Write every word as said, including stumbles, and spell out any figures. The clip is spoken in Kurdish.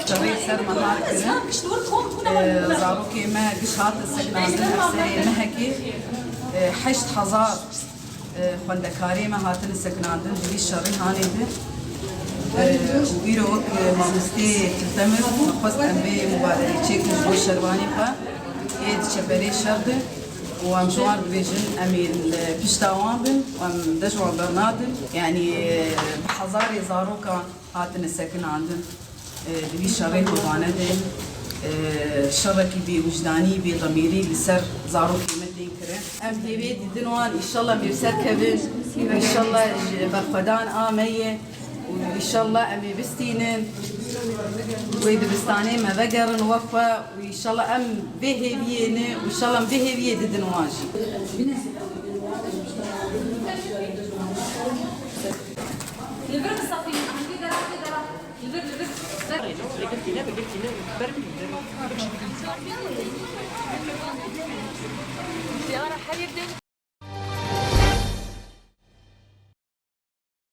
Şerê ser me hat kirin. Ee, zarokê me giş hatin sekinandin, ev serê mehekê, ee, heşt hezar, ee, xwendekarê me hatine sekinandin di vî şerê hanê de. Ee, û îro wek, ee, mamostê Tiltemir, me xwest em vê mubaderê çêkin ji bo şervanê xwe. Ê di çeperê şer de û em ji wan dibêjin, em ê li pişta wan bin û em dest ji wan bernadin. Yanî, ee, bi hezarê zarokan hatine sekinandin. Ee, di vî şerê hozane de, ee, şerekî bêwijdanî, bêdemîrî li ser zarokê me tên kirin. Em hêviyê dîtin wan, înşallah em ê bi ser kevin, înşallah ji berxwedan a me ye û înşallah em ê bistînin, wê dibistanê me vegerin wexwe û înşallah em vê hêviyê ne û înşallah em vê hêviyê didin wan jî. Li vir bi safî, hingî dera, hingî dera. Li vir, li vir. Li vir tîne, li vir tîne, ber bî, li vir.